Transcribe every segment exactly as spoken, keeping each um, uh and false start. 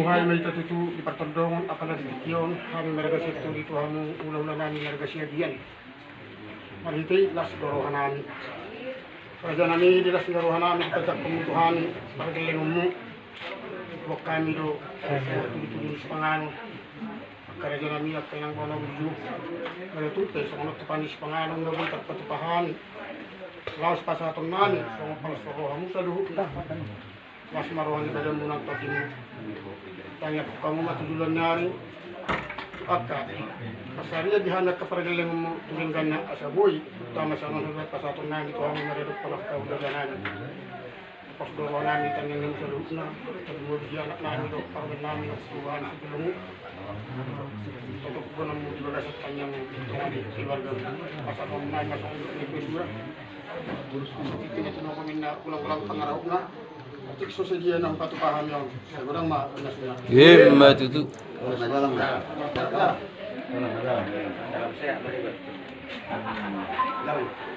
Muhai ma hita tutu di partondongan, apala di tingki on, hami marga Sianturi tu hamu hulahula nami marga Siagian. Marhite las ni roha nami. Raja nami, di las ni roha nami, dipasahat hamu tu hami pargellengonmu. Buat hami do, tudu-tudu ni sipanganon. Angka raja nami, angka inang bona burju. Molo tung pe songon on tupa ni sipanganon na boi tarpatupa hami, laos pasahaton nami songon palas ni rohamu saluhutna. Las ma roha ni badanmu nang tokimu. Tangiangku hamu ma tu joloan ni ari. Angka pansarian di hami angka pargellengonmu tu dengganna, asa boi tama songon hami pasahaton nami tu hamu na didok angka ulaga nami. Pos do roha nami tangiang nami saluhutna. Tapi molo di anak nami dohot parumaen nami dohot tu roha ni sipulung. Totop bonanmu di bagasan tangiang di tonga ni keluarga. Pasahaton nami ma songon didok ni natuatua. Tingki na tinopa ninna ulang-ulang pangarahutna. Atik so sadia na hupatupa hami on. Sai godang ma pinasuna. Ima tutu.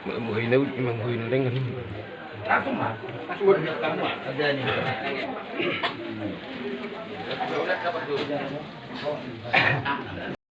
Mangguhina, mangguhina dengan.